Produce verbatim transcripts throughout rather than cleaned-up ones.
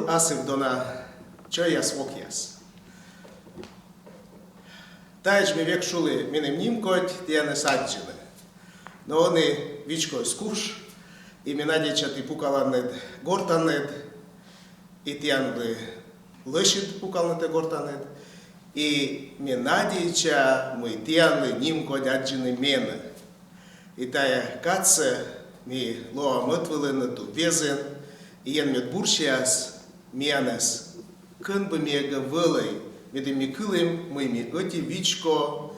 Асыв дона чойяс-вокъяс. Таӧдз ме век шулі, меным нимкодь тіянӧс аддзыны. Но ӧні вичкоыс куш, и ме надейтча, ті пукаланныд гортаныд, и тіянлы лӧсьыд пукалнытӧ гортаныд, и ме надейтча, мый тіянлы нимкодь аддзыны менӧ. И тайӧ кадсӧ ми лоам ӧтвылын, туввезйын, и Ен мед бурсіас миянӧс, кӧн бы ми эг вӧлӧй, медым ми кылім, мый ми ӧти вичко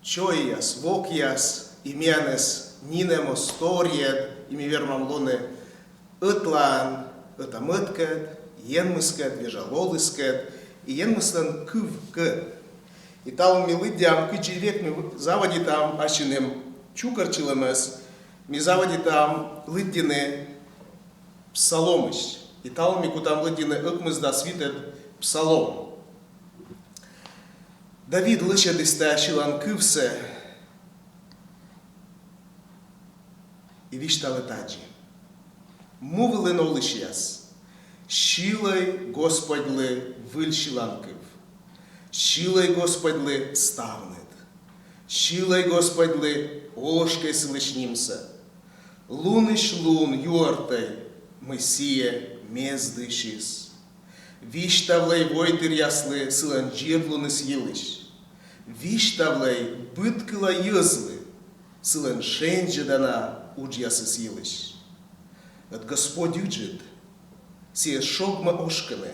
чойяс, вокъяс, и миянӧс нинӧм оз торйӧд, и ми вермам лоны ӧтлаын ӧта-мӧдкӧд, Енмыскӧд, вежа лолыскӧд и Енмыслӧн кывкӧд. И талун ми лыддям, кыдзи век ми заводитам ассьыным чукӧртчылӧмӧс, ми заводитам лыддьыны псаломысь. И талун ми кутам лыддьыны ӧкмысдас витӧд псалом. Давид лӧсьӧдіс тайӧ сьыланкывсӧ и висьталӧ тадзи: Му вылын олысьяс, сьылӧй Господьлы выль сьыланкыв. Сьылӧй Господьлы, ставныд. Сьылӧй Господьлы, ошкӧй сылысь нимсӧ. Лунысь лун юӧртӧй, мый сійӧ мездысис. Висьтавлӧй войтыръяслы сылӧн дзирдлуныс йылысь. Висьтавлӧй быдкыла йӧзлы сылӧн шензьӧдана уджъясыс йылысь. Ӧд Господь ыджыд, сійӧс шогмӧ ошкыны.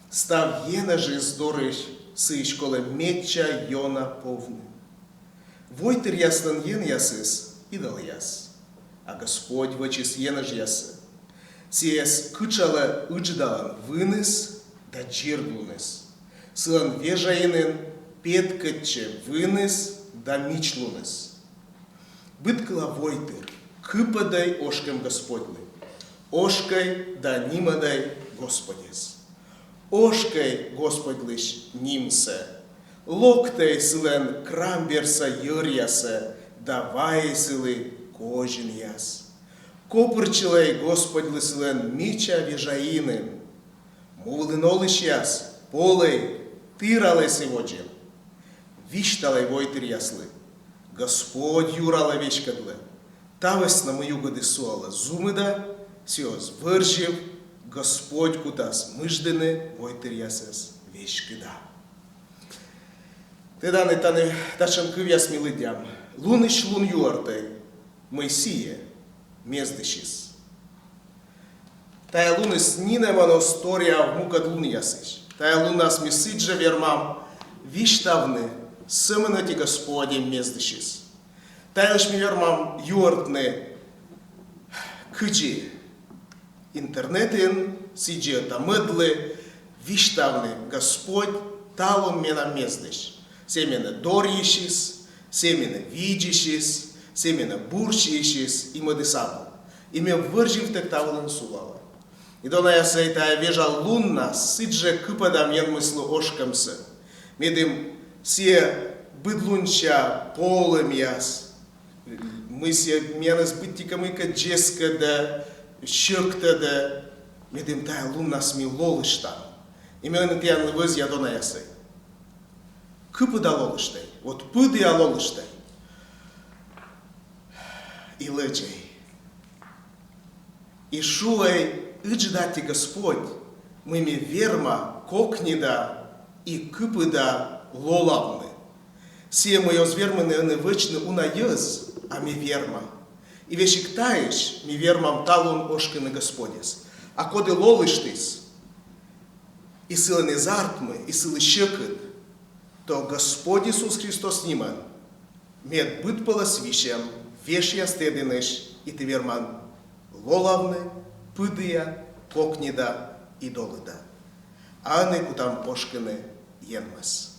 Став енэжыс дорысь сыысь колӧ медся ёна повны. Войтыръяслӧн енъясыс — идолъяс, а Господь вӧчис енэжъяссӧ. Сійӧс кытшалӧ ыджыдалан выныс да дзирдлуныс. Сылӧн вежаинын петкӧдчӧ выныс да мичлуныс. Быдкыла войтыр, кыпӧдӧй ошкӧм Господьлы. Ошкӧй да нимӧдӧй Господьӧс. Ошкӧй Господьлысь нимсӧ. Локтӧй сылӧн крамберса йӧръясӧ да вайӧй сылы козинъяс. Копыртчылӧй Господьлы сылӧн мича вежаинын. Му вылын олысьяс, полӧй, тіралӧй сы водзын. Висьталӧй войтыръяслы: Господь юралӧ веськӧдлӧ. Та вӧсна мый югыдыс сулалӧ зумыда, сійӧ оз вӧрзьыв, Господь кутас мыждыны войтыръясӧс веськыда. Тӧданныд, тані татшӧм кывъяс ми лыддям: лунысь лун юӧртӧй, мый сійӧ мездысис. Тайӧ луныс нинӧмӧн оз торъяв мукӧд лунъясысь. Тайӧ луннас ми сідзжӧ вермам висьтавны, сӧмын ӧти Господь эм мездысис. Тайӧ йылысь ми вермам юӧртны кыдзи интернетын, сідзи ӧта-мӧдлы, висьтавны: Господь талун менам мездысь. Сійӧ менӧ дорйысис, сійӧ менӧ видзысис, сійӧ менӧ бурсьысис и мӧдыс абу. И ме вӧрзьывтӧг та вылын сулала. И, донаясӧй, тайӧ вежа луннас сідзжӧ кыпӧдам Енмыслы ошкӧмсӧ, медым сійӧ быдлунся полӧмъяс, мый сійӧ миянӧс быттьӧкӧ мыйкӧ дзескӧдӧ, сьӧктӧдӧ, медым тайӧ луннас ми лолыштам. И ме ӧні тіянлы вӧзъя, донаясӧй. Кыпыда лолыштӧй, вот пыдіа лолыштӧй и лэдзӧй. И шуӧй: Ыджыд Аттьӧ Господь, мый ме верма кокнида и кыпыда лолавны. Сійӧ, мый оз вермыны ӧні вӧчны уна йӧз, а ме верма. И весиг таысь ми вермам талун ошкыны Господьӧс. А коді лолыштіс, и сылӧн эз артмы, и сылы сьӧкыд, то Господь Иисус Христос нимӧн мед быд пӧлӧс висьӧм вешъяс ті дінӧ, и ті верман лолавны пыдіа, кокнида и долыда. А ӧні кутам ошкыны Енмӧс.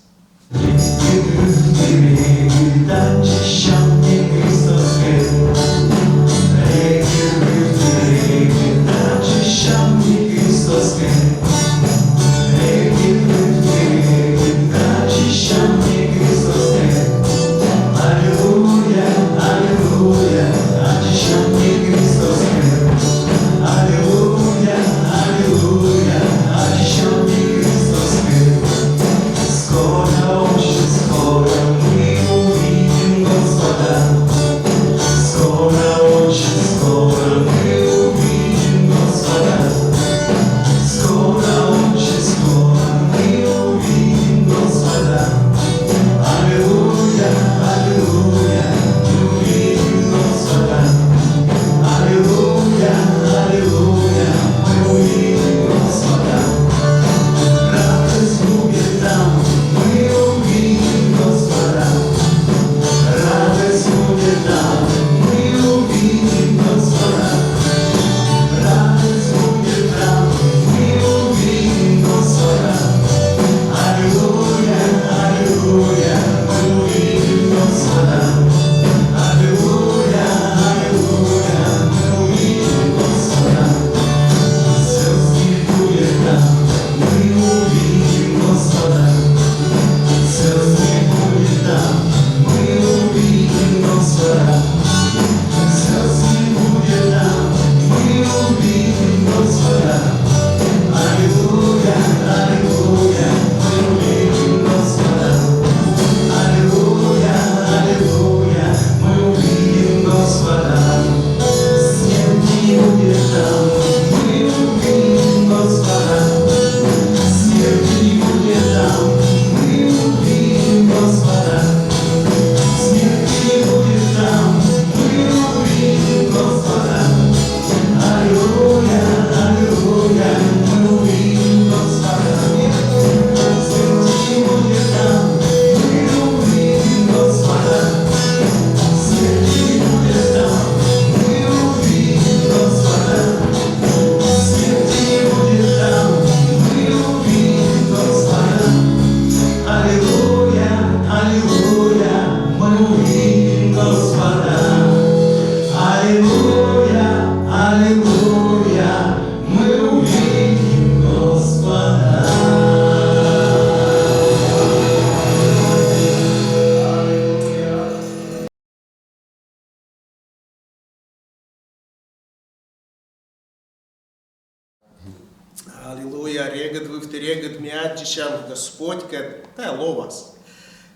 Аллилуйя, регыд вывті регыд ми аддзысям Господькӧд тайӧ ловас.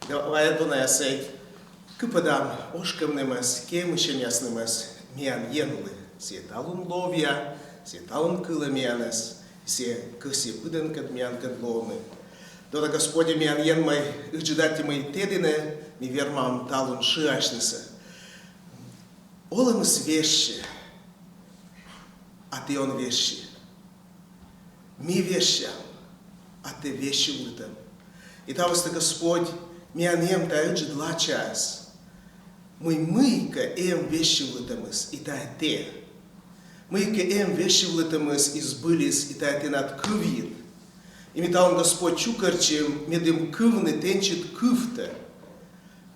Вай, донаясӧй, кыпӧдам ошкӧмнымӧс, кемысьӧмъяснымӧс миян Енлы. Сійӧ талун ловъя, сійӧ талун кылӧ миянӧс, сійӧ кӧсйӧ быдӧнкӧд миянкӧд лоны. Дона Господи, миян Енмӧй, ыджыд аттьӧ, мый тэ дінӧ ми вермам талун шыасьнысӧ. Олӧмыс вежсьӧ, а тэ он вежсьы. Ми вежсям, а тэ вежсьывлытӧм. И та вӧсна, Господь, миян эм тайӧ ыджыд лачаыс, мый мыйкӧ эм вежсьывлытӧмыс, и тайӧ тэ. Мыйкӧ эм вежсьывлытӧмыс и збыльыс, и тайӧ тэнад кывйыд. И ми талун, Господь, чукӧртчим, медым кывны тэнсьыд кывтӧ.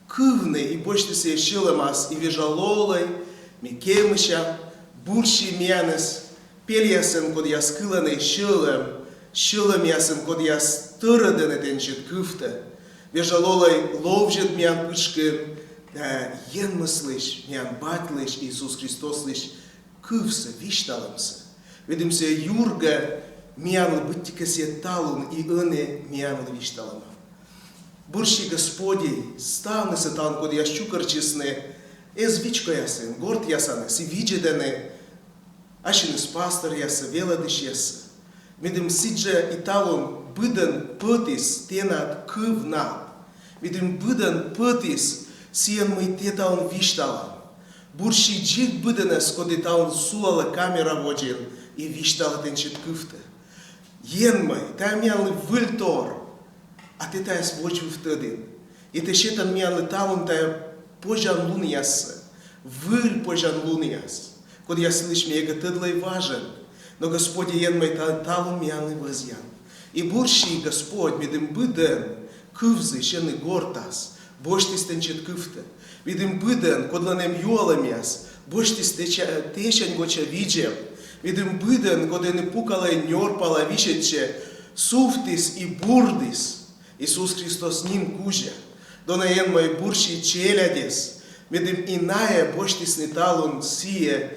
Кывны и босьтны сійӧс сьӧлӧмас, и вежа лолӧй ми кемысям, бурси миянӧс пельясӧн, кодъяс кылӧны сьӧлӧм, сьӧлӧмъясӧн, кодъяс тӧрӧдӧны тэнсьыд кывтӧ. Вежа лолӧй, ловзьӧд миян пытшкын, да Енмыслысь, миян Батьлысь, Иисус Христослысь кывсӧ, висьталӧмсӧ. Медым сійӧ юргӧ миянлы быттьӧкӧ сійӧ талун и ӧні миянлы висьталӧма. Бурси, Господи, ставнысӧ талун, кодъяс чукӧртчисны эз вичкоясын, гортъясаныс, и видзӧдӧны ассьыныс пасторъяссӧ, велӧдысьяссӧ. Медым сідзжӧ и талун быдӧн пӧтіс тэнад кывнад. Медым быдӧн пӧтіс сійӧн, мый тэ талун висьталан. Бурси дзик быдӧнӧс, коді талун сулалӧ камера водзын и висьталӧ тэнсьыд кывтӧ. Енмӧй, тайӧ миянлы выльтор, а тэ тайӧс водзвыв тӧдін. И тэ сетан миянлы талун тайӧ позянлунъяссӧ, выль позянлунъяс, кодъяс йылысь ми эгӧ тӧдлӧй важӧн. Но, Господи, Енмӧй, та-, талун миянлы вӧзъян. И бурси, Господь, медым быдӧн кывзысь ӧні гортас босьтіс тэнсьыд кывтӧ. Медым быдӧн, кодлӧн эм юалӧмъяс, босьтіс тэча-, тэсянь воча видзӧм. Медым быдӧн, коді ӧні пукалӧ нёрпала, висьӧдчӧ, сувтіс и бурдіс Иисус Христос ним кузя. Дона Енмӧй, бурси челядьӧс, медым и найӧ босьтісны талун сійӧ,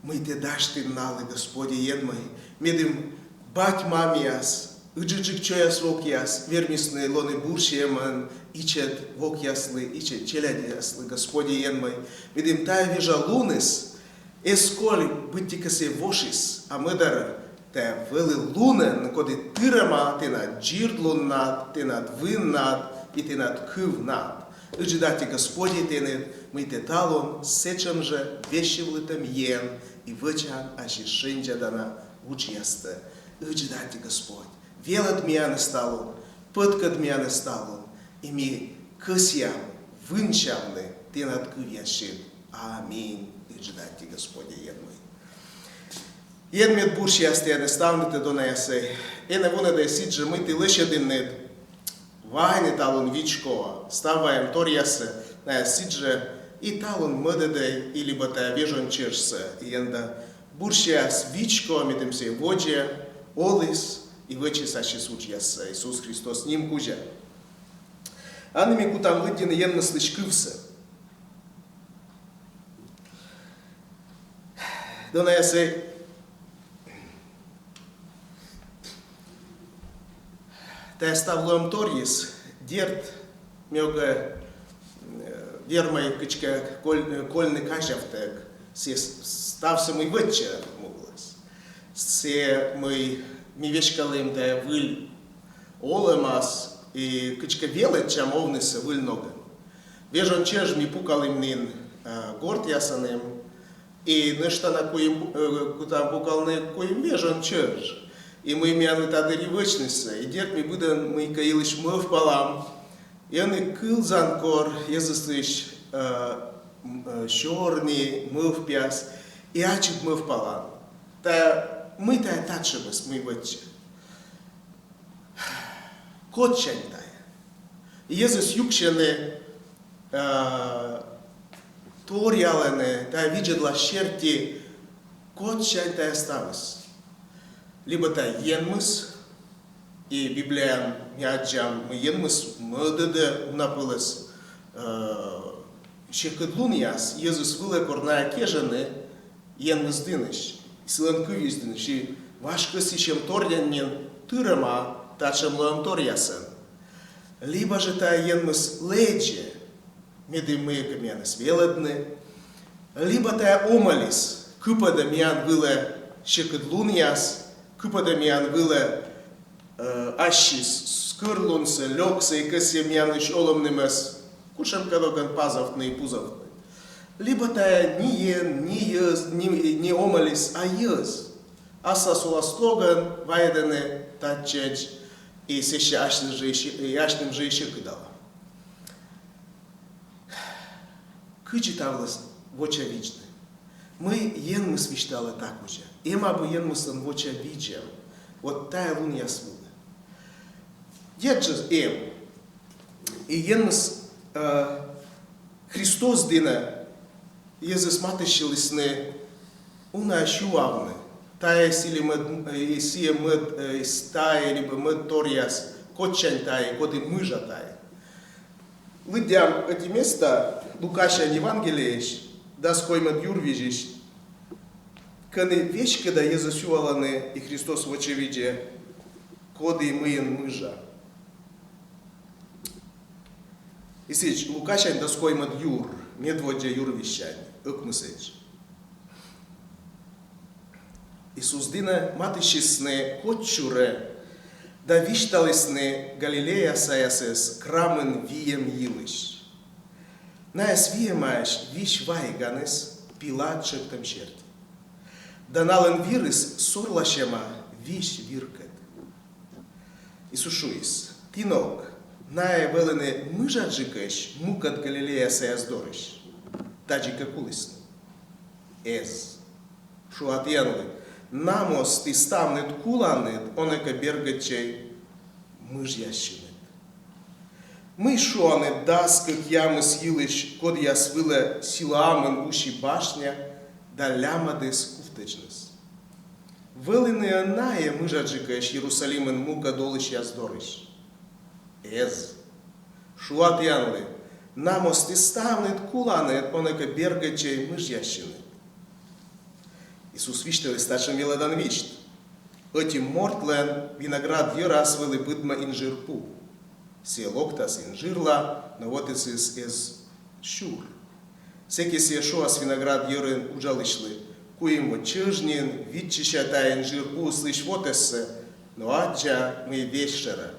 мый тэ дасьтін налы, Господи Енмӧй, медым бать-мамъяс, ыджыдджык чойяс-вокъяс вермисны лоны бурсиӧмӧн ичӧт вокъяслы, ичӧт челядьяслы, Господи Енмӧй, медым тайӧ вежа луныс эз коль быттьӧкӧ сійӧ вошис, а мӧдарӧ, тайӧ вӧлі лунӧн, коді тырӧма тэнад дзирдлуннад, тэнад выннад и тэнад кывнад. Ыджыд аттьӧ, Господи, тэныд, мый тэ талун сэтшӧм жӧ вежсьывлытӧм Ен и вӧчан ассьыс шензьӧдана уджъястӧ. Ыджыд аттьӧ, Господь, велӧд миянӧс талун, пӧткӧд миянӧс талун, и ми кӧсъям вынсявны тэнад кывъясыд. Аминь. Ыджыд аттьӧ, Господи Енмӧй. Енмед бурсиас тіянӧс ставнытӧ, донаясӧй. Энӧ вунӧдӧй сідзжӧ, мый ті лӧсьӧдінныд вайны талун вичкоӧ став ваӧмторъяссӧ, найӧс сідзжӧ и талун мӧдӧдӧй, и либӧ тайӧ вежон чӧжсӧ, и ӧнда бурсиас вичкоӧ, медым сійӧ водзӧ, оліс и вӧчис ассьыс уджъяссӧ Иисус Христос ним кузя. А ӧні ми кутам лыддьыны Енмыслысь кывсӧ. Донаясӧй, тайӧ став лоӧмторйыс, дерт, мыйкӧ, э, вермӧ кыдзкӧ коль-, кольны казявтӧг сійӧ ставсӧ, мый вӧчсьӧ му вылас. Сійӧ, мый ми веськалім тайӧ выль олӧмас и кыдзкӧ велӧдчам овнысӧ выль ногӧн. Вежон чӧж ми пукалім нин, э, гортъясаным, и нӧшта на куим, э, кутам пукалны куим вежон чӧж. И мый миянлы та дырйи вӧчнысӧ, и дерт, ми быдӧн мыйкӧ йылысь мӧвпалам. И ӧні кылзан кор йӧзыслысь, э, м, э, сёрни, мӧвпъяс, и ачыд мӧвпалан. Тайӧ, мый тайӧ татшӧмыс, мый вӧчсьӧ. Кодсянь тайӧ. Йӧзыс юксьӧны, э, торъялӧны тайӧ видзӧдлас серти, кодсянь тайӧ ставыс. Либӧ тайӧ Енмыс, и Библияын ми аддзам, мый Енмыс мӧдӧдӧ уна пӧлӧс, э, сьӧкыдлунъяс йӧзыс вылӧ, кор найӧ кежӧны Енмыс дінысь, сылӧн кывйыс дінысь. И Важ кӧсйысьӧмторйӧн нин тырӧма татшӧм лоӧмторъясӧн. Либӧ жӧ тайӧ Енмыс лэдзӧ, медым мыйӧкӧ миянӧс велӧдны, либӧ тайӧ омӧльыс кыпӧдӧ миян вылӧ сьӧкыдлунъяс, кыпӧдӧ миян вылӧ, э, ассьыс скӧрлунсӧ, лёксӧ и кӧсйӧ миянлысь олӧмнымӧс кутшӧмкӧ ногӧн пазовтны и пузовтны. Либӧ тайӧ не ен, не йӧз, не, не омӧльыс, а йӧз. Аслас улас логӧн вайӧдӧны татчӧдз, и сэсся асьным жӧ и сьӧ-, и асьным жӧ и сьӧкыдалӧ. Кыдзи та вылас вочавидзны? Мый Енмыс висьталӧ та кузя? Эм абу Енмыслӧн вочавидзӧм вот тайӧ лунъяс вылӧ? Дерт жӧ, эм. И Енмыс, э, Христос дінӧ йӧзыс матыстчылісны унаысь юавны: тайӧ сійӧ ли мӧд, э, сійӧ мӧд, э, тайӧ либӧ мӧд торъяс, кодсянь тайӧ, коді мыжа тайӧ. Лыддям ӧти места Лукасянь Евангелиеысь, дас коймӧд юрвизьысь, кӧні веськыда йӧзыс юалӧны и Христос вочавидзӧ, коді мыйын мыжа. И сідз, Лукасянь дас коймӧд юр, медводдза юрвизьсянь ӧкмысӧдз. Иисус дінӧ матыстчисны кодсюрӧ да висьталісны Галилеясаясӧс крамын виӧм йылысь. Найӧс виӧмаӧсь визь вайӧганыс Пилат тшӧктӧм серти. Да налӧн вирыс сорласьӧма визь виркӧд. Иисус шуис: «Ті ног, найӧ вӧліны мыжаджыкӧсь мукӧд галилеясаяс дорысь? Тадзи кӧ кулісны?» Эз. Шуа тіянлы: на моз ті ставныд куланныд, он кӧ бергӧдчӧй мыжъясьыны. Мый шуанныд дас кӧкъямыс йылысь, кодъяс вылӧ Силоамын уси башня да лямӧдіс кувтӧдзныс? Вӧліны-ӧ найӧ мыжаджыкӧсь Иерусалимын мукӧд олысьяс дорысь? Эз. Шуа тіянлы: на моз ті ставныд куланныд, он кӧ бергӧдчӧй мыжъясьыны. Иисус висьталіс татшӧм велӧдан висьт: ӧти мортлӧн виноград йӧрас вӧлі быдмӧ инжир пу. Сійӧ локтас инжирла, но вотӧсыс эз сюр. Сэки сійӧ шуас виноград йӧрын уджалысьлы: куим во чӧж нин виччыся тайӧ инжир пуыслысь вотӧссӧ, но аддза, мый весьшӧрӧ.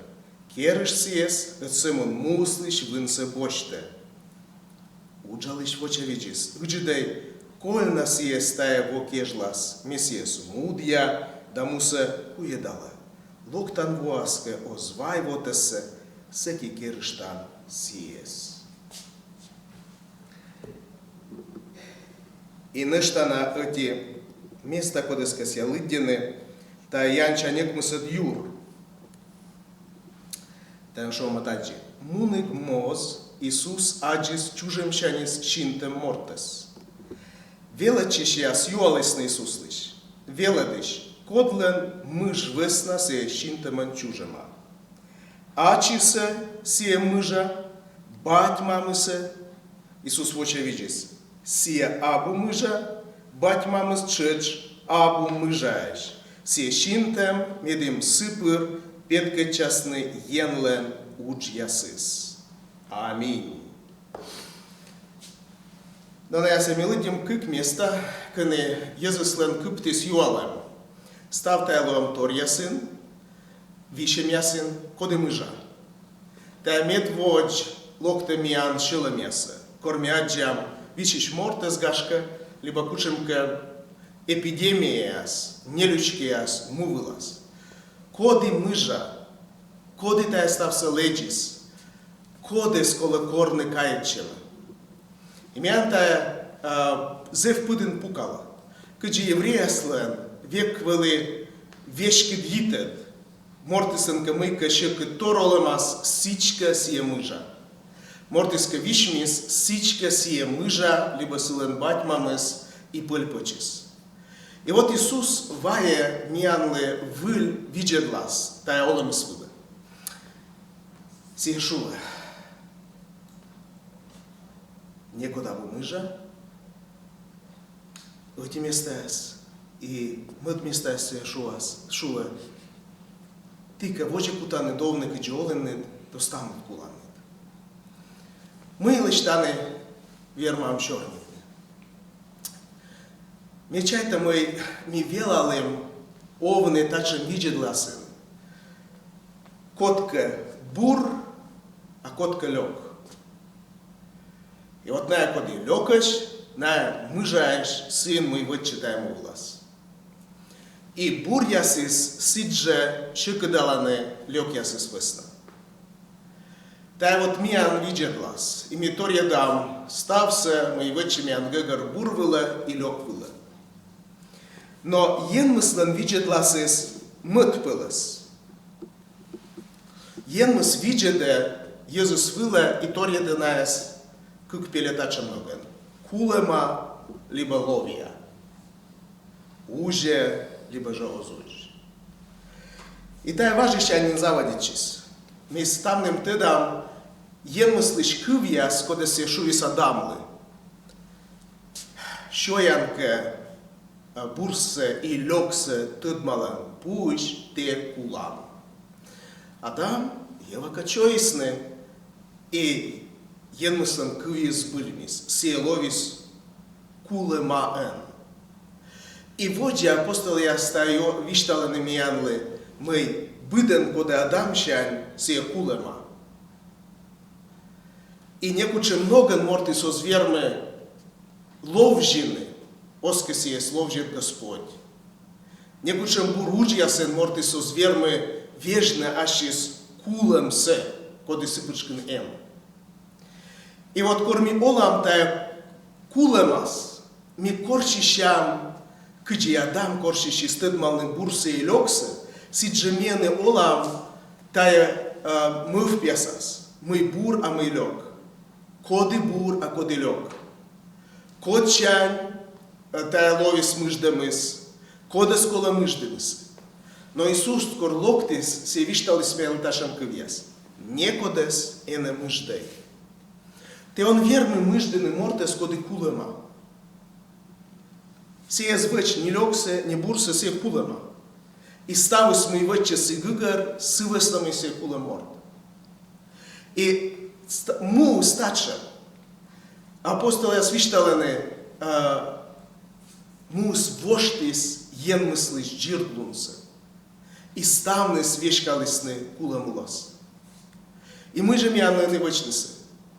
Керышт сійӧс, ӧд сӧмын муыслысь вынсӧ босьтӧ. Уджалысь вочавидзис: ыджыдӧй, коль на сійӧс тайӧ во кежлас, ме сійӧс мудъя да мусӧ куйӧдала. Локтан воас кӧ оз вай вотӧссӧ, сэки керыштан сійӧс. И нӧшта на ӧти места, кодӧскӧ сійӧ лыддьыны, тайӧ Иоаннсянь ӧкмысӧд юр. Тан шуӧма тадзи: муніг моз Иисус аддзис чужӧмсяньыс синтӧм мортӧс. Велӧдчысьяс юалісны Иисуслысь: «Велӧдысь, кодлӧн мыж вӧсна сійӧ синтӧмӧн чужӧма? Ачыс-ӧ сійӧ мыжа, бать-мамыс-ӧ?» Иисус вочавидзис: «Сійӧ абу мыжа, бать-мамыс тшӧтш абу мыжаӧсь. Сійӧ синтӧм, медым сы пыр петкӧдчасны Енлӧн уджъясыс». Аминь. Но найӧс ми лыддим кык места, кӧні йӧзыслӧн кыптіс юалӧм став тайӧ лоӧмторъясын, висьӧмъясын, коді мыжа. Тайӧ медводз локтӧ миян сьӧлӧмъясӧ, кор ми аддзам висьысь мортӧс, гашкӧ, либӧ кутшӧмкӧ эпидемияяс, нелючкияс му вылас. Коді мыжа, коді тайӧ ставсӧ лэдзис, кодӧс колӧ корны кайӧдчӧмӧ. И миян тайӧ, а, зэв пыдын пукалӧ. Кыдзи еврейяслӧн век вӧлі веськыд йитӧд: мортыслӧн кӧ мыйкӧ сьӧкыдтор олӧмас, сідзкӧ сійӧ мыжа. Мортыс кӧ висьмис, сідзкӧ сійӧ мыжа либӧ сылӧн бать-мамыс и пӧль-пӧчыс. И вот Иисус вайӧ миянлы выль видзӧдлас тайӧ олӧмыс вылӧ. Сійӧ шуӧ: некод абу мыжа. Ӧти местаяс И мӧд местаысь сійӧ шуӧ: ті кӧ водзӧ кутанныд овны, кыдзи олінныд, то ставныд куланныд. Мый йылысь тані вермам сёрнитны? Ме чайта, мый ми велалім овны татшӧм видзӧдласын: кодкӧ бур, а кодкӧ лёк. И вот найӧ, коді лёкӧсь, найӧ мыжаӧсь сэн, мый вӧтчӧ тайӧ му вылас. И буръясыс сідзжӧ сьӧкыдалӧны лёкъясыс вӧсна. Тайӧ вот миян видзӧдлас, и ми торйӧдам ставсӧ, мый вӧтчӧ миян гӧгӧр бур вылӧ и лёк вылӧ. Но Енмыслӧн видзӧдласыс мӧд пӧлӧс. Енмыс видзӧдӧ йӧзыс вылӧ и торйӧдӧ найӧс кык пельӧ татшӧм ногӧн: кулӧма либӧ ловъя, узьӧ либӧ жӧ оз узь. И тайӧ важысянь заводитчис. Ми ставным тӧдам Енмыслысь кывъяс, кодӧс сійӧ шуис Адамлы: сёян кӧ, а, бурсӧ и лёксӧ тӧдмалан пуысь, тэ кулан. Адам, Ева кӧ чойисны, и Енмыслӧн кывйыс збыльмис, сійӧ ловис кулӧмаӧн. И водзӧ апостолъяс тайӧ висьталӧны миянлы, мый быдӧн, коді Адамсянь, сійӧ кулӧма. И некутшӧм ногӧн мортыс оз вермы ловзьыны, оз кӧ сійӧс ловзьӧд Господь. Некутшӧм бур уджъясӧн мортыс оз вермы вежны ассьыс кулӧмсӧ, коді сы пытшкын эм. И вот кор ми олам тайӧ кулӧмас, ми корсьысям, кыдзи Адам корсьысис тӧдмалны бурсӧ и лёксӧ, сідзжӧ ми ӧні олам тайӧ, э, мӧвпъясас, мый бур, а мый лёк, коді бур, а коді лёк, кодсянь, э, тайӧ ловис мыждӧмыс, кодӧс колӧ мыждыны. Но Иисус, кор локтіс, сійӧ висьталіс миянлы татшӧм кывъяс: некодӧс энӧ мыждӧй. Тэ он вермы мыждыны мортӧс, коді кулӧма. Сійӧ эз вӧч ни лёксӧ, ни бурсӧ, сійӧ кулӧма. И ставыс, мый вӧтчӧ сы гӧгӧр, сы вӧсна мый сійӧ кулӧм морт. И ст-, муыс татшӧм. Апостолъяс висьталӧны, а, муыс воштіс Енмыслысь дзирдлунсӧ. И ставныс веськалісны кулӧм улас. И мый жӧ миянлы ӧні вӧчнысӧ?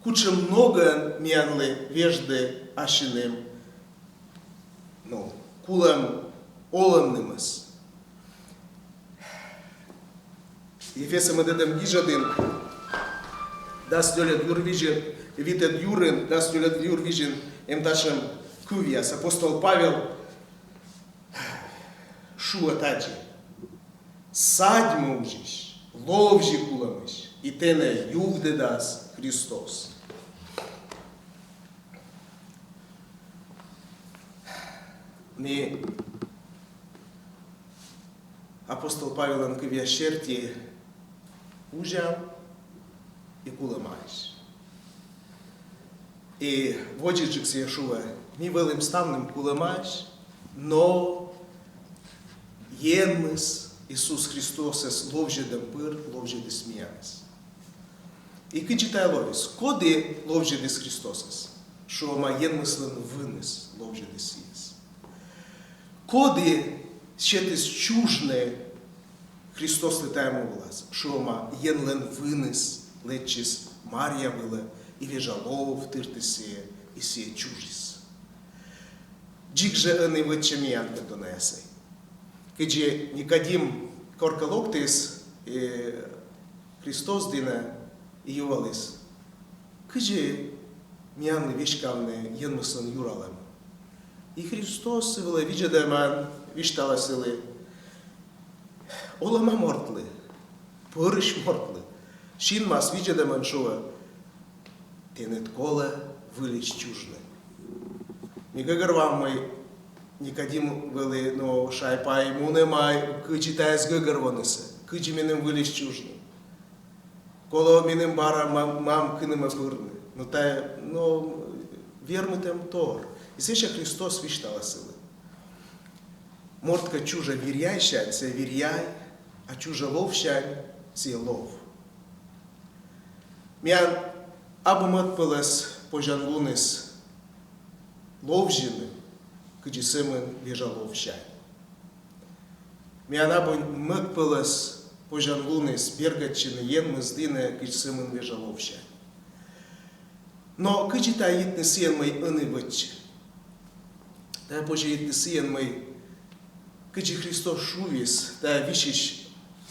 Кутшӧм ногӧн миянлы вежды ассьыным, ну, кулӧм олӧмнымӧс? Ефесӧ мӧдӧдӧм гижӧдын дас нёльӧд юр визьын, витӧд юрын, дас нёльӧд юр визьын эм татшӧм кывъяс. Апостол Павел шуӧ тадзи: садьмӧ узьысь, ловзьы кулӧмысь, и тэнӧ югдӧдас Христос. Ми апостол Павелӧн кывъяс серти узям и кулӧмаӧсь. И водзджык сійӧ шуӧ: ми вӧлім ставным кулӧмаӧсь, но Енмыс Иисус Христосӧс ловзьӧдӧм пыр ловзьӧдіс миянӧс. И кыдзи тайӧ лоис? Коді ловзьӧдіс Христосӧс? Шуӧма, Енмыслӧн выныс ловзьӧдіс сійӧс. Коді сетіс чужны Христослы тайӧ му вылас? Шуӧма, Енлӧн выныс лэччис Марья вылӧ, и вежа лов тыртіс сійӧ, и сійӧ чужис. Дзик жӧ ӧні вӧтчӧ миян, донаясӧй. Кыдзи Никодим коркӧ локтіс, э, Христос дінӧ и юаліс: кыдзи миянлы веськавны Енмыслӧн юралӧм? И Христос сы вылӧ видзӧдӧмӧн висьталӧ сылы: олӧма мортлы, пӧрысь мортлы, синмас видзӧдӧмӧн шуӧ: тэныд колӧ выльысь чужны. Ми гӧгӧрвоам, мый Никодим вӧлі, но, шай-пай мунӧмаӧй, кыдзи тайӧс гӧгӧрвонысӧ, кыдзи меным выльысь чужны. Колӧ меным бара мам, мам кынӧмӧ пырны. Но тайӧ, но, вермытӧм тор. И сэсся Христос висьталӧ сылы: Морт кӧ чужӧ виръяйсянь, сійӧ виръяй, а чужӧ ловсянь, сійӧ лов. Миян абу мӧдпӧлӧс позянлуныс ловзьыны, кыдзи сӧмын вежа ловсянь. Миян абу мӧдпӧлӧс позянлуныс бергӧдчыны Енмыс дінӧ, кыдз сӧмын вежа ловсянь. Но кыдзи тайӧ йитны сійӧн, мый ӧні вӧтчӧ? Тайӧ позьӧ йитны сійӧн, мый кыдзи Христос шуис тайӧ висьысь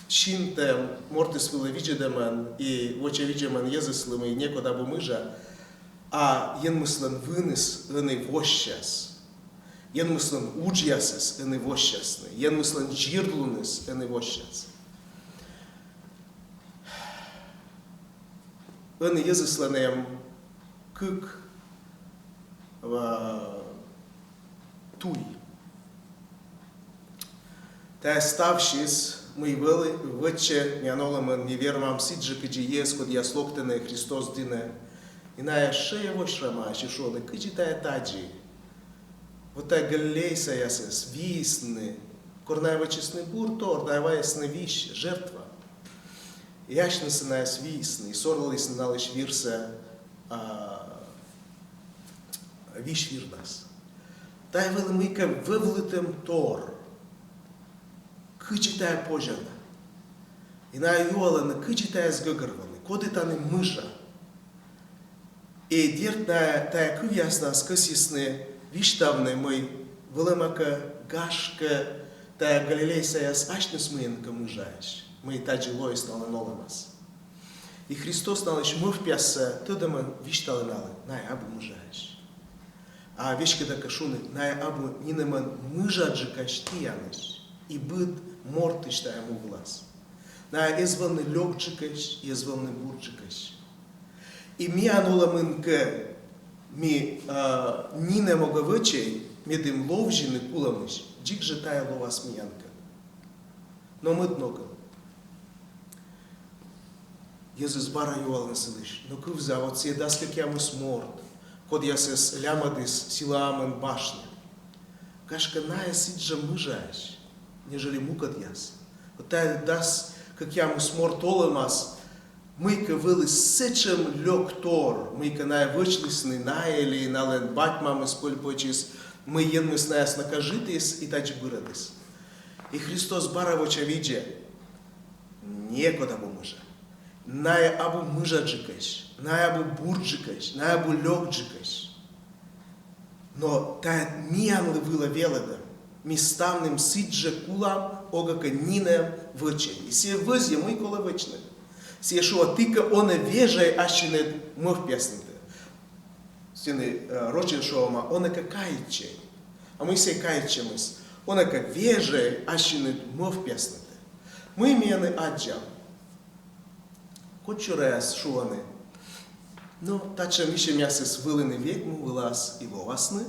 синтӧм мортыс вылӧ видзӧдӧмӧн и вочавидзӧмӧн Йӧзыслы, мый некод абу мыжа, а Енмыслӧн выныс ӧні воссяс. Енмыслӧн уджъясыс ӧні воссясны. Енмыслӧн зирдлуныс ӧні воссяс. Ӧні Йӧзыслӧн эм кык, а, туй. Тайӧ ставсьыс, мый вӧлі, вӧтчӧ миян олӧмын, ми вермам сідзжӧ, кыдзи йӧз, кодъяс локтӧны Христос дінӧ. И найӧ шӧйӧвось шуӧны, а сэсся шуӧны: кыдзи тайӧ тадзи? Вот тайӧ галилейцаясыс виисны, кор найӧ вӧчисны бур тор, найӧ вайисны висьӧ, жертва. И асьнысӧ найӧс виисны, и сорлісны налысь вирсӧ, а, висьвирнас. Тайӧ вӧлі мыйкӧ вӧвлытӧм тор. Кыдзи тайӧ позьӧ на? И найӧ юалӧны, кыдзи тайӧс гӧгӧрвоны, коді тані мыжа. И дерт, найӧ тайӧ кывъяснас кӧсйисны висьтавны, мый вӧлӧмкӧ, гашкӧ, тайӧ галилейцаяс асьныс мыйӧнкӧ мыжаӧсь, мый тадзи лоис налӧн олӧмас. И Христос налысь мӧвпъяссӧ тӧдӧмӧн висьталӧ налы: найӧ абу мыжаӧсь. А веськыда кӧ шуны: найӧ абу нинӧмӧн мыжаджыкӧсь тіянӧсь и быд мортысь тайӧ му вылас. Найӧ эз вӧвны лёкджыкӧсь, эз вӧвны бурджыкӧсь. И миян олӧмын кӧ ми, а, нинӧм огӧ вӧчӧй, медым ловзьыны кулӧмысь, дзик жӧ тайӧ лоас миянкӧд. Но мӧд ногӧн. Йӧзыс бара юалӧ сылысь: но кывзы, а вот сійӧ дас кӧкъямыс морт, кодъясӧс лямӧдіс силаӧмӧн башня. Гашкӧ, найӧ сідзжӧ мыжаӧсь, нежели мукӧдъяс. Вот тайӧ дас кӧкъямыс морт олӧмас мыйкӧ вӧлі сэтшӧм лёк тор, мыйкӧ найӧ вӧчлісны, найӧ ли налӧн бать-мамыс пӧль-пӧчыс, мый Енмыс найӧс накажитіс и тадзи бырӧдіс. И Христос бара вочавидзӧ: некод абу мыжа. Найӧ абу мыжаджыкӧсь, найӧ абу бурджыкӧсь, найӧ абу лёкджыкӧсь. Но тайӧ миянлы вылӧ велӧдӧм. Ми ставным сідзжӧ кулам, огӧ кӧ нинӧм вӧчӧй. И сійӧ вӧзйӧ, мый колӧ вӧчны. Сійӧ шуӧ: ті кӧ онӧ вежӧй ассьыныд мӧвпъяснытӧ. Сэні, э, рочӧн шуӧма: онӧ кӧ каитчӧй. А мый сійӧ каитчӧмыс? Онӧ кӧ вежӧй ассьыныд мӧвпъяснытӧ. Мый ми ӧні аддзам? Кодсюрӧяс шуӧны: но татшӧм висьӧмъясыс вӧліны век му вылас и лоасны,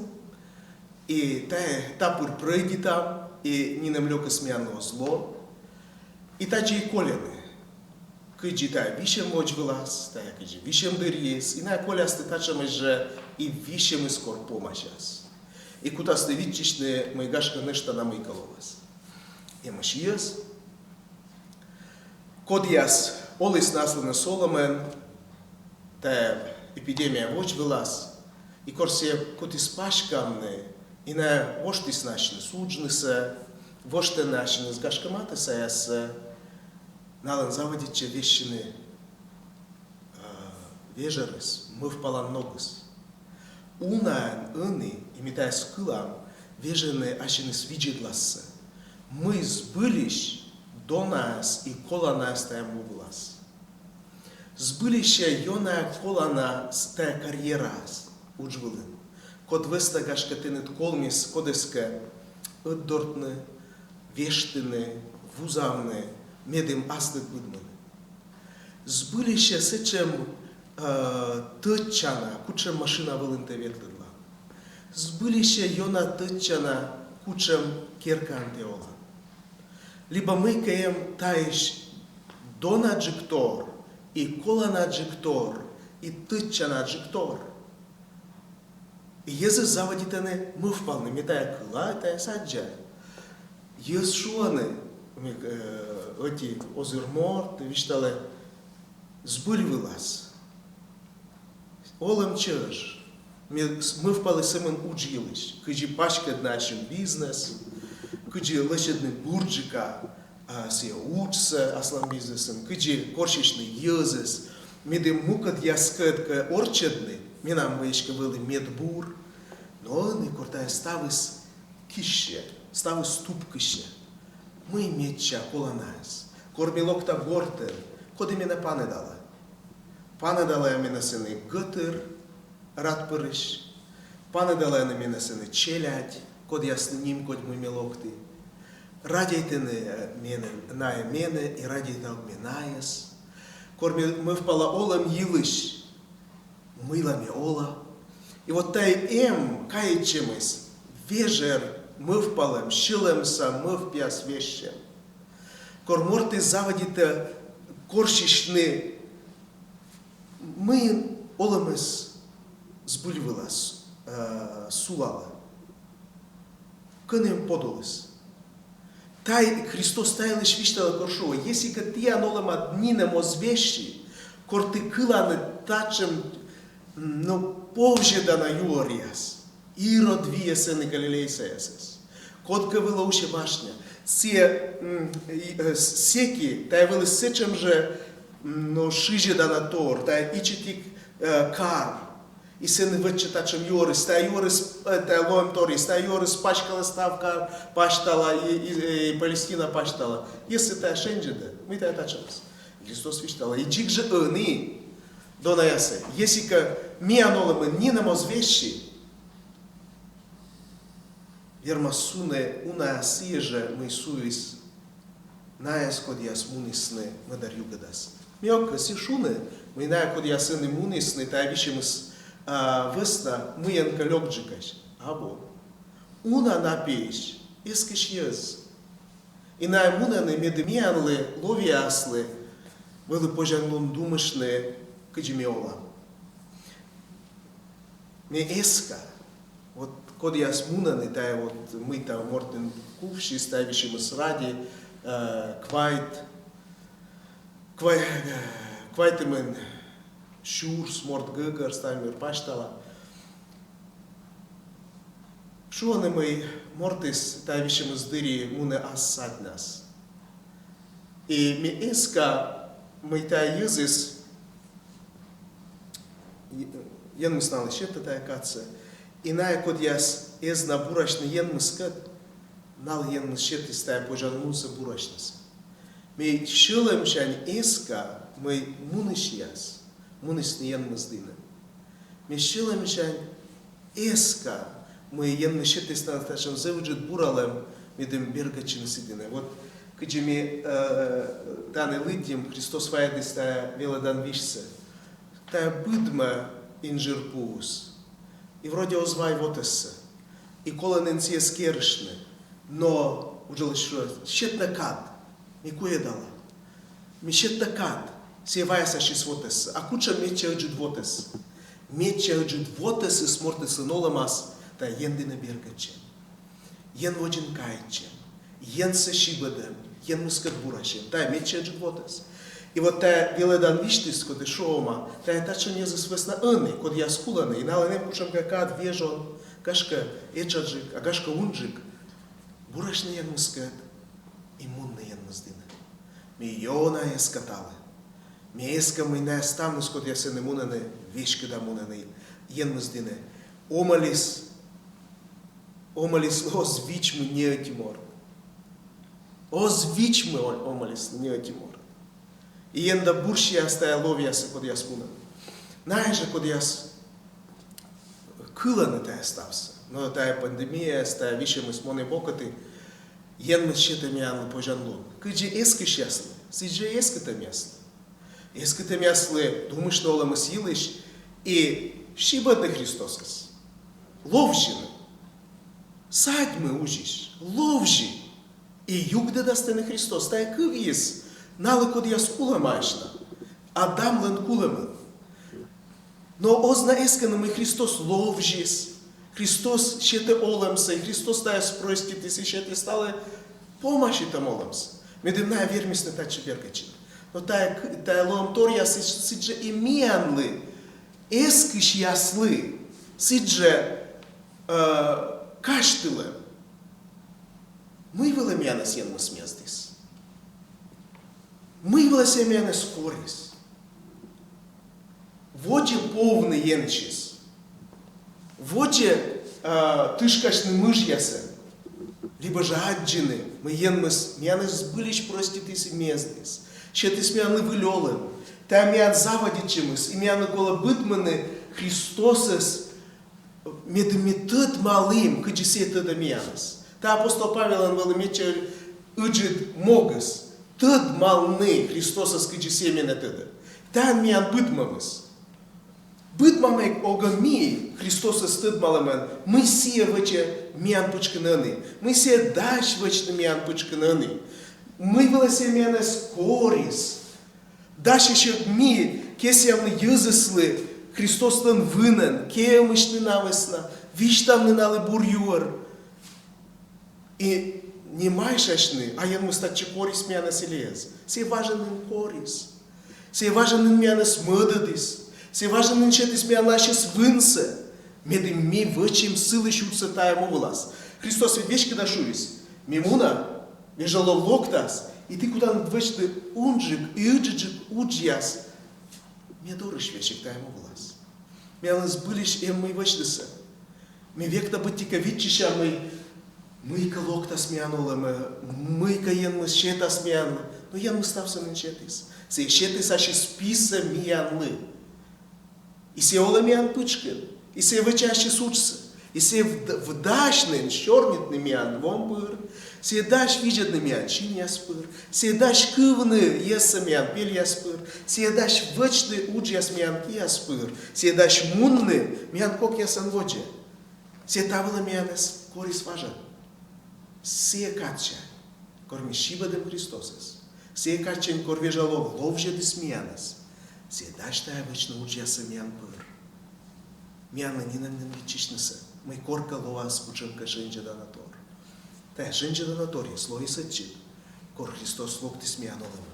и тайӧ та пыр прӧйдитам, и нинӧм лёкыс миянлы оз ло. И тадзи и кольӧны. Кыдзи тайӧ висьӧм водзвылас, тайӧ кыдзи висьӧм дырйиыс, и найӧ колясны татшӧмӧсь жӧ и висьӧмыс кор помасяс. И кутасны виччысьны, мый гашкӧ нӧшта на мыйкӧ лоас. Эмӧсь йӧз, кодъяс олісны асланыс олӧмӧн тайӧ эпидемия водзвылас, и кор сійӧ кутіс паськавны, и найӧ воштісны ассьыныс уджнысӧ, воштӧны ассьыныс гашкӧ матыссаяссӧ, налӧн заводитчӧ вежсьыны, а, вежӧрыс, мӧвпалан ногыс. Унаӧн ӧні, и ми тайӧс кылам, вежӧны ассьыныс видзӧдлассӧ, мый збыльысь донаыс и коланаыс тайӧ му вылас. Збыльысь-ӧ ёна колана с-, тайӧ карьераыс удж вылын, код вӧсна гашкӧ тэныд колмис кодӧскӧ ӧтдортны, вештыны, вузавны, медым аслыд быдмыны? Збыльысь-ӧ сэтшӧм, э, тӧдчана, кутшӧм машина вылын тэ ветлӧдлан? Збыльысь-ӧ ёна тӧдчана, кутшӧм керкаын тэ олан? Либӧ мыйкӧ эм таысь донаджык тор, и коланаджык тор, и тӧдчанаджык тор? И йӧзыс заводитӧны мӧвпавны: ме тайӧ кыла, тайӧс аддза. Йӧз шуӧны, мый, э, ӧти озыр морт висьталӧ, збыль вылас. Олӧм чӧж. Ме с-, мӧвпалі сӧмын удж йылысь. Кыдзи паськӧдны ассьым бизнес, кыдзи лӧсьӧдны бурджыка, а, сійӧ уджсӧ аслам бизнесӧн, кыдзи корсьысьны йӧзӧс, медым мукӧдъяскӧд кӧ орччӧдны, менам эськӧ вӧлі медбур. Но ӧні кор тайӧ ставыс киссьӧ, ставыс тупкысьӧ. Мый медся коланаыс? Кор ме локта гортӧ, коді менӧ паныдалӧ? Паныдалӧ менӧ сэні гӧтыр радпырысь, паныдалӧны менӧ сэні челядь, кодъяслы нимкодь, мый ме локті. Радейтӧны, э, менӧ, найӧ менӧ, и радейтав ме найӧс. Кор ме мӧвпала олӧм йылысь, мыйла ме ола. И вот тайӧ эм каитчӧмыс вежӧр мӧвпалӧм, сьӧлӧмса мӧвпъяс вежсьӧм. Кор мортыс заводитӧ корсьысьны, мыйын олӧмыс збыль вылас, э, сулалӧ. Кӧні эм подулыс? Тай Христос та йылысь висьталӧ, кор шуӧ: если кӧ тіян олӧмад нинӧм оз вежсьы, кор ті кыланныд татшӧм, м, но, повзьӧдана юӧръяс, Ирод виӧ сэні галилейцаясӧс, кодкӧ вылӧ усьӧ башня, сійӧ, м, и, э, с-, сэки тайӧ вӧлі сэтшӧм жӧ, м, но, шызьӧдана тор, тайӧ ичӧтик, э, кар, и сэні вӧтчӧ татшӧм юӧрыс, тайӧ юӧрыс, э, тайӧ лоӧмторйыс, тайӧ юӧрыс паськалӧ став кар пасьтала и, и, и Палестина пасьтала. Если тайӧ шензьӧдӧ, мый тайӧ татшӧмыс? Христос висьталӧ: и дзик жӧ ӧні, донаясӧ, если кӧ миян олӧмын нинӧм оз вежсьы, вермас сунны унаӧс сійӧ жӧ, мый суліс найӧс, кодъяс мунісны мӧдар югӧдас. Ме ог кӧсйы шуны, мый найӧ, кодъяс ӧні мунісны тайӧ висьӧмыс, а, вӧсна мыйӧнкӧ лёкджыкӧсь. Абу. Уна на пиысь эскысь йӧз. И найӧ мунӧны, медым миянлы, ловъяяслы, вӧлі позянлун думыштны, кыдзи ми олам. Ме эска, вот кодъяс мунӧны, тайӧ вот мыйта мортӧн кувсис, тайӧ висьӧмыс ради, э, квайт, квай-, квайтымын сюрс морт гӧгӧр, ставӧн мир пасьтала. Шуӧны, мый мортыс тайӧ висьӧмыс дырйи мунӧ ас садьнас. И ме эска, мый тайӧ йӧзыс, Енмыс налы сетӧ тайӧ кадсӧ. И найӧ, кодъяс эз на бурасьны Енмыскӧд, налы Енмыс сетіс тайӧ позянлунсӧ бурасьнысӧ. Ме сьӧлӧмсянь эска, мый мунысьяс мунісны Енмыс дінӧ. Ме сьӧлӧмсянь эска, мый Енмыс сетіс налы татшӧм зэв ыджыд буралӧм, медым бергӧдчыны сы дінӧ. Вот кыдзи ми, э, тані лыддим, Христос вайӧдіс тайӧ велӧдан визьсӧ. Тайӧ быдмӧ инжир пуыс. И вроде оз вай вотӧссӧ. И колӧ нин сійӧс керыштны. Но уджалысь шуӧ: сет на кад, ме куӧдала. Ме сет на кад, сійӧ вайӧ ассьыс вотӧссӧ. А кутшӧм медся ыджыд вотӧс? Медся ыджыд вотӧсыс мортыслӧн олӧмас — тайӧ Ен дінӧ бергӧдчӧм. Ен водзын каитчӧм, Енсӧ сибӧдӧм, Енмыскӧд бурасьӧм. Тайӧ медся ыджыд вотӧс. И вот тайӧ велӧдан визьыс, коді шуӧма, тайӧ татшӧм йӧзыс вӧсна ӧні, кодъяс кулӧны, и налӧн эм кутшӧмкӧ кад, вежон, гашкӧ этшаджык, а гашкӧ унджык, бурасьны Енмыскӧд и мунны Енмыс дінӧ. Ме ёна эска талы. Ме эска, мый найӧ ставныс, кодъяс ӧні мунӧны, веськыда мунӧны Енмыс дінӧ. Омӧльыс, омӧльыслы оз вичмы ни ӧти морт. Оз вичмы о-, омӧльыслы ни ӧти морт. И Ен да бурсьӧ ас тайӧ ловъяссӧ, кодъяс мунӧны. Найӧ жӧ, кодъяс кылӧны тайӧ ставсӧ. Но тайӧ пандемияыс, тайӧ висьӧмыс монӧ бокӧ тай Енмыс сетӧ миянлы позянлун. Кыдзи эскысьяслы, сідзи эскытӧмъяслы. Эскытӧмъяслы думыштны олӧмыс йылысь и сибӧдны Христосӧс. Ловзьыны. Садьмы узьысь, ловзьы. И югдӧдас тэныд Христос. Тайӧ кывйыс налы, кодъяс кулӧмаӧсь на. Адамлӧн кулӧмын. Но оз на эскыны, мый Христос ловзис, Христос сетӧ олӧмсӧ, Христос тайӧс проститіс и сетіс талы помасьӧма олӧмсӧ. Медым найӧ вермисны татчӧ бергӧдчыны. Но тайӧ, тайӧ лоӧмторъяс сідз-, сідзжӧ и миянлы, эскысьяслы, сідзжӧ э, казьтылӧ, мый вылӧ миянӧс Енмыс мездіс. Мый вылӧ сійӧ миянӧс корис. Водзӧ повны Енсьыс. Водзӧ, э, тышкасьны мыжъясӧн. Либӧ жӧ аддзыны, мый Енмыс миянӧс збыльысь проститіс и мездіс. Сетіс миянлы выль олӧм. Тайӧ миян заводитчӧмыс, и миянлы колӧ быдмыны Христосӧс медым ми тӧдмалім, кыдзи сійӧ тӧдӧ миянӧс. Тайӧ апостол Павелӧн вӧлі медся ыджыд могыс. Тӧдмалны Христосӧс, кыдзи сійӧ менӧ тӧдӧ. Тайӧ миян быдмӧмыс. Быдмам эг-, огӧ ми Христосӧс тӧдмалӧмӧн, мый сійӧ вӧчӧ миян пычкын ӧні, мый сійӧ дась вӧчны миян пычкын ӧні, мый вылӧ сійӧ миянӧс корис. Дасьӧсь ӧд ми кесъявны йӧзыслы Христослӧн вынӧн, киӧмысьны на вӧсна, висьтавны налы бур юӧр. И не майшасьны, а Енмыс татчӧ корис миянӧс или эз. Сійӧ важӧн нин корис. Сійӧ важӧн нин миянӧс мӧдӧдіс. Сійӧ важӧн нин сетіс миянлы ассьыс вынсӧ. Медым ми вӧчим сылысь уджсӧ тайӧ му вылас. Христос ведь веськыда шуис: «Ме муна, вежа лов локтас, и ті кутанныд вӧчны унджык и ыджыдджык уджъяс ме дорысь весиг тайӧ му вылас». Миянлы збыльысь эм мый вӧчнысӧ. Ми век на быттьӧкӧ виччысям, мый мыйкӧ локтас миян олӧмӧ, мыйкӧ Енмыс сетас миянлы. Но Енмыс ставсӧ нин сетіс. Сійӧ сетіс ассьыс писӧ миянлы. И сійӧ олӧ миян пычкын, и сійӧ вӧчӧ ассьыс уджсӧ, и сійӧ вд-, вдась нин сёрнитны миян вом пыр, сійӧ дась видзӧдны миян синъяс пыр, сійӧ дась кывны йӧзсӧ миян пельяс пыр, сійӧ дась вӧчны уджъяс миян кияс пыр, сійӧ дась мунны миян кокъясӧн водзӧ. Сійӧ та вылӧ миянӧс корис важӧн. Сійӧ кадсянь, кор ми сибӧдім Христосӧс. Сійӧ кадсянь, кор вежа лов ловзьӧдіс миянӧс. Сійӧ дась тайӧ вӧчны уджъяссӧ миян пыр. Миянлы нинӧм нин виччысьнысӧ, мый коркӧ лоас кутшӧмкӧ шензьӧданатор. Тайӧ шензьӧданаторйыс лои сэтчӧ, кор Христос локтіс миян олӧмӧ.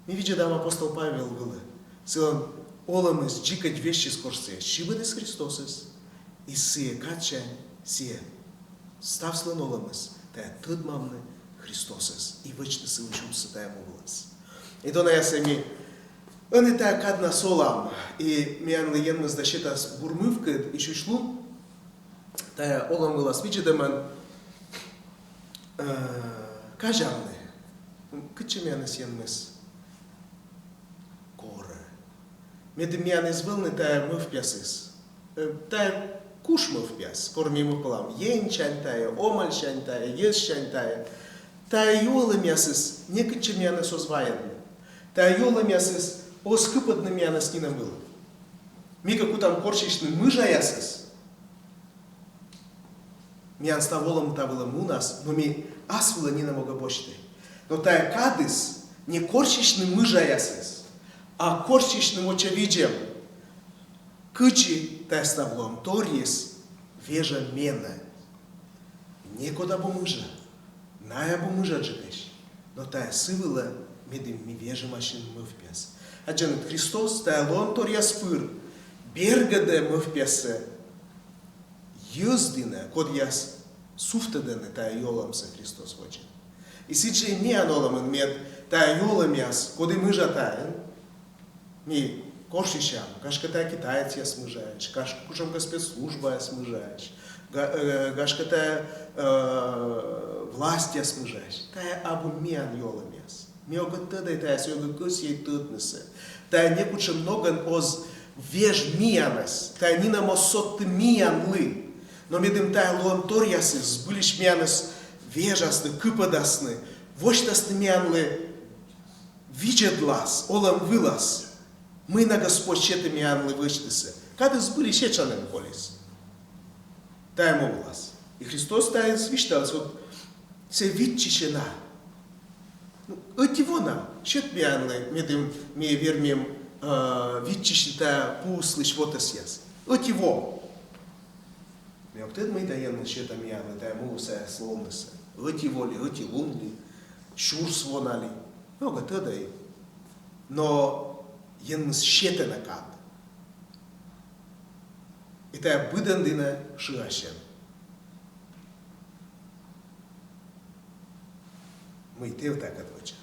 Ми видзӧдам апостол Павел вылӧ. Сылӧн олӧмыс дзикӧдз вежсис, кор сійӧ сибӧдіс Христосӧс, и сійӧ кадсянь сійӧ став сылӧн олӧмыс — тайӧ тӧдмавны Христосӧс и вӧчны сылысь уджсӧ тайӧ му вылас. И донаясӧй, ми ӧні тайӧ каднас олам, и миянлы Енмыс да сетас бур мывкыд и сюсьлун тайӧ олӧм вылас видзӧдӧмӧн, э, казявны, кытчӧ миянӧс Енмыс корӧ. Медым миян эз вӧвны тайӧ мӧвпъясыс. Э, тайӧ куш мӧвпъяс, кор ми мӧвпалам енсянь тайӧ, омӧльсянь тайӧ, йӧзсянь тайӧ. Тайӧ юалӧмъясыс некытчӧ миянӧс оз вайӧдны. Тайӧ юалӧмъясыс оз кыпӧдны миянӧс нинӧм вылӧ. Ми кӧ кутам корсьысьны мыжаясӧс, миян став олӧм та вылӧ мунас, но ми ас вылӧ нинӧм ог босьтӧй. Но тайӧ кадыс не корсьысьны мыжаясӧс, а корсьысьны вочавидзӧм, кыдзи тайӧ став лоӧмторйыс вежӧ менӧ. Некод абу мыжа, найӧ абу мыжаджыкӧсь, но тайӧ сы вылӧ, медым ми вежим ассьым мӧвпъяс. Аддзанныд, Христос тайӧ лоӧмторъяс пыр бергӧдӧ мӧвпъяссӧ йӧз дінӧ, кодъяс сувтӧдӧны тайӧ юалӧмсӧ Христос водзын. И сідз жӧ миян олӧмын, мед тайӧ юалӧмъяс, коді мыжа таӧн, ми корсьысям, гашкӧ, тайӧ китаецъяс мыжаӧсь, гашкӧ, кутшӧмкӧ спецслужбаяс мыжаӧсь, га-, э, гашкӧ, тайӧ, э, властьяс мыжаӧсь. Тайӧ абу миян юалӧмъяс. Ми ог тӧдӧй тайӧс, ог кӧсйӧй тӧднысӧ. Тайӧ некутшӧм ногӧн оз веж миянӧс, тайӧ нинӧм оз содты миянлы. Но медым тайӧ лоӧмторъясыс збыльысь миянӧс вежасны, кыпӧдасны, восьтасны миянлы видзӧдлас олӧм вылас, мый на Господь сетӧ миянлы вӧчнысӧ. Кадыс збыльысь этша нин колис тайӧ му вылас. И Христос тайӧс висьталіс, вот, сійӧ виччысьӧ на. Ну, ӧти во на сет миянлы, медым ми вермим, э, виччысьны тайӧ пуыслысь вотӧсъяс. Ӧти во. Ме ог тӧд, мый да Енмыс сетӧ миянлы тайӧ муыс ас лоӧмнысӧ. Ӧти во ли, ӧти лун ли, сюрс во на ли. Ог тӧдӧй. Но Енмыс сетӧ на кад. И тайӧ быдӧн дінӧ шыасьӧ, мый тэ ӧтакад вӧчан,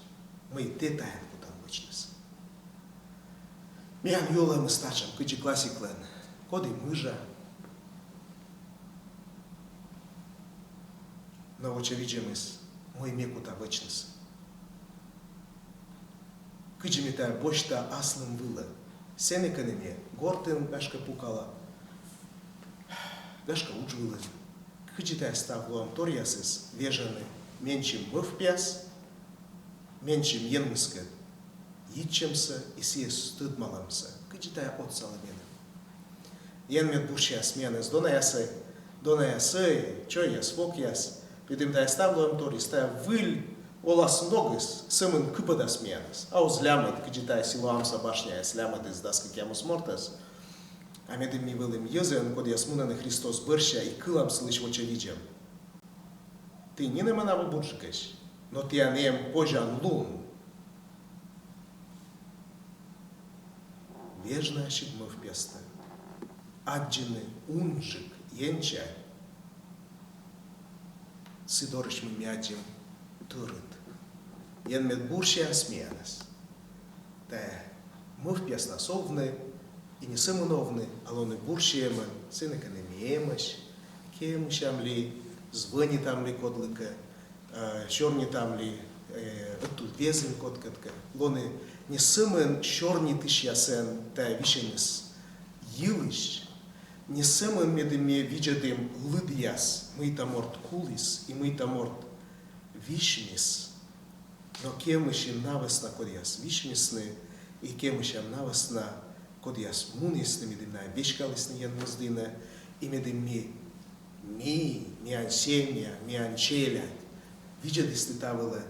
мый тэ таӧн кутан вӧчнысӧ. Миян юалӧмыс татшӧм, кыдзи классиклӧн: коді мыжа? Но вочавидзӧмыс: мый ме кута вӧчнысӧ? Кыдзи ме тайӧ босьта аслым вылӧ? Сэні, кӧні ме гортын, гашкӧ, пукала, гашкӧ, удж вылын. Кыдзи тайӧ став лоӧмторъясыс вежӧны менсьым мӧвпъяс, менсьым Енмыскӧд йитчӧмсӧ и сійӧс тӧдмалӧмсӧ? Кыдзи тайӧ отсалӧ меным? Ен мед бурсяс миянӧс, донаясӧй, донаясӧй, чойяс, вокъяс, медым тайӧ став лоӧмторйыс, тайӧ выль оласногыс сӧмын кыпӧдас миянӧс. А оз лямыд, кыдзи тайӧ Силоамса башняяс лямӧдіс дас кӧкъямыс мортӧс. А медым ми вӧлім йӧзӧн, кодъяс мунӧны Христос бӧрся и кылам сылысь вочавидзӧм. Ті нинӧмӧн абу бурджыкӧсь, но тіян эм позянлун вежны ассьыд мӧвпъястӧ, аддзыны унджык Енча сы дорысь, мый ми аддзим тӧрыт. Ен мед бурсяс миянӧс. Тайӧ мӧвпъяснас овны, и не сӧмын овны, а лоны бурсиӧмӧн, сэні, кӧні ми эмӧсь, кемысям ли, звӧнитам ли кодлыкӧ, э, сёрнитам ли, э, ӧтуввезйын кодкӧдкӧ. Лоны не сӧмын сёрнитысьясӧн тайӧ висьӧмыс йылысь, не сӧмын, медым ми видзӧдім лыдъяс, мыйта морт куліс и мыйта морт висьмис, но кемысим на вӧсна, кодъяс висьмисны, и кемысям на вӧсна, кодъяс мунісны, медым найӧ веськалісны Енмыс дінӧ, и медым ми, ми, миян семья, миян челядь видзӧдісны та вылӧ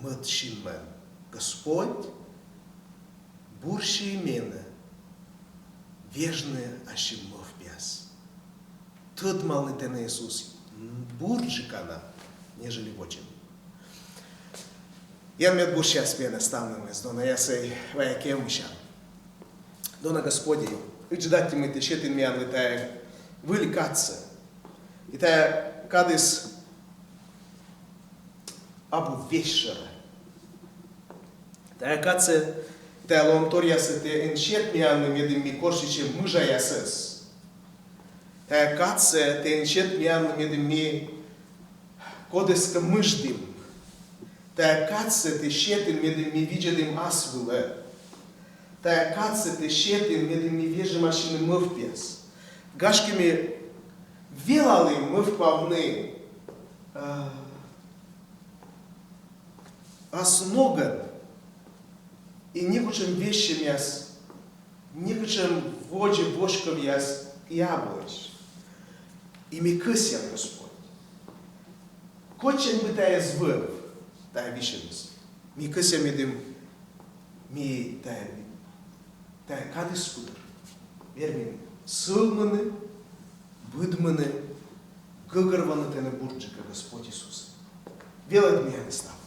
мӧд синмӧн. Господь бурсьӧ менӧ вежны ассьым мӧвпъяс, тӧдмалны тэнӧ, Иисус, бурджыка на, нежели водзын. Ен мед бурсяс миянӧс ставнымӧс, донаясӧй, вай кемысям. Дона Господи, ыджыд аттьӧ, мый тэ сетін миянлы тайӧ выль кадсӧ. И тайӧ кадыс абу весьшӧрӧ. Тайӧ кадсӧ, тайӧ лоӧмторъяссӧ тэ эн сет миянлы, медым ми корсьысим мыжаясӧс. Тайӧ кадсӧ тэ эн сет миянлы, медым ми кодӧскӧ мыждім. Тайӧ кадсӧ тэ сетін, медым ми видзӧдім ас вылӧ. Тайӧ кадсӧ тэ сетін, медым ми вежим ассьыным мӧвпъяс. Гашкӧ, ми велалім мӧвпавны, а, ас ногӧн, и некутшӧм вежсьӧмъяс, некутшӧм водзӧ воськовъяс кӧ и абуӧсь. И ми кӧсъям, Господь, кытчӧдз бы тайӧ эз вӧв, тайӧ висьӧмыс, ми кӧсъям, медым ми тайӧ, тайӧ кадыс куддыр вермим сӧвмыны, быдмыны, гӧгӧрвоны тэнӧ бурджыка, Господь Иисус. Велӧд миянӧс ставныс.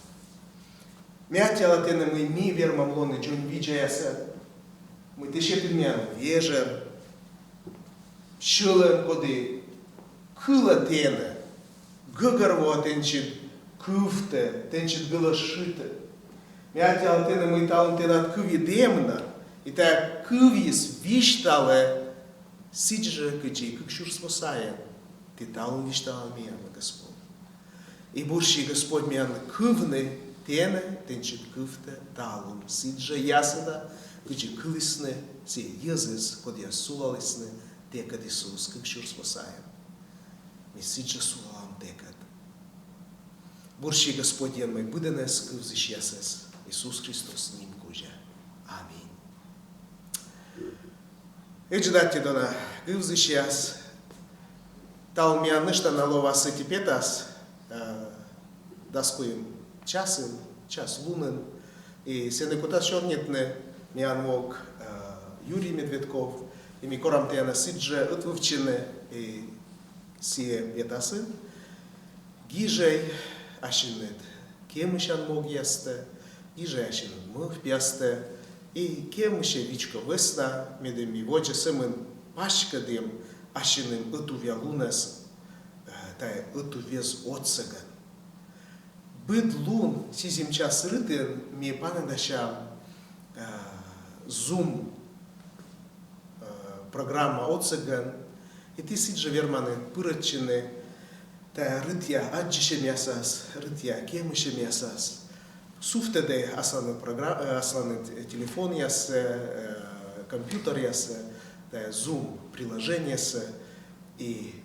Ми аттьӧалам тэнӧ, мый ми вермам лоны дзоньвидзаясӧн, мый тэ сетін миянлы вежӧр, сьӧлӧм, коді кылӧ тэнӧ, гӧгӧрвоӧ тэнсьыд кывтӧ, тэнсьыд гӧлӧшытӧ. Ми аттьӧалам тэнӧ, мый талун тэнад кывйыд эм на, и тайӧ кывйыс висьталӧ сідзжӧ, кыдзи кык сюрс во сайын тэ талун висьталан миянлы, Господь. И бурси, Господь, миянлы кывны тэнӧ, тэнсьыд кывтӧ талун сідзжӧ ясыда, кыдзи кылісны сійӧ йӧзыс, кодъяс сулалісны тэкӧд, Иисус, кык сюрс во сайын. Ми сідзжӧ сулалам тэкӧд. Бурси, Господь, Енмӧй, быдӧнӧс кывзысьясӧс Иисус Христос ним кузя. Аминь. Ыджыд аттьӧ, дона кывзысьяс. Талун миян нӧшта на лоас ӧти петас, э, дас куим часын, час лунын. И сэні кутас сёрнитны миян вок, э, Юрий Медведков. И ми корам тіянӧс сідзжӧ ӧтвывтчыны и сійӧ петасын. Гижӧй, ассьыныд кемысян могъястӧ, гижӧй ассьыныд мӧвпъястӧ, и кемысь вичко вӧсна, медым ми водзӧ сӧмын паськӧдім ассьыным ӧтувъялунӧс, э, тайӧ ӧтуввез отсӧгӧн. Быд лун сизим час рытын ми паныдасям, э, Zoom, э, программа отсӧгӧн, и ті сідзжӧ верманныд пырӧдчыны тайӧ рытъя аддзысьӧмъясас, рытъя кемысьӧмъясас. Сувтӧдӧй асланыд програ-, э, асланыд телефонъяссӧ, э, компьютеръяссӧ тайӧ Zoom приложениесӧ, и,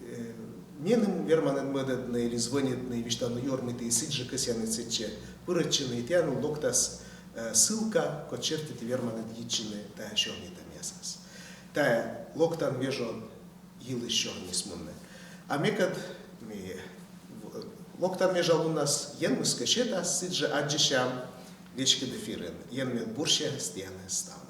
э, меным верманныд мӧдӧдны или звӧнитны, висьтавны, ёрмӧдны, и сідзжӧ кӧсъянныд сэтчӧ пырӧдчыны, и тіянлы локтас, э, ссылка, код серти ті верманныд йитчыны тайӧ сёрнитӧмъясас. Тайӧ локтан вежон йылысь сёрниыс мунӧ. А мекӧд ми локтан вежа лунас, Енмыс кӧ сетас, сідзжӧ аддзысям веськыд эфирын. Енмыд бурсяс тіянӧс ставныс.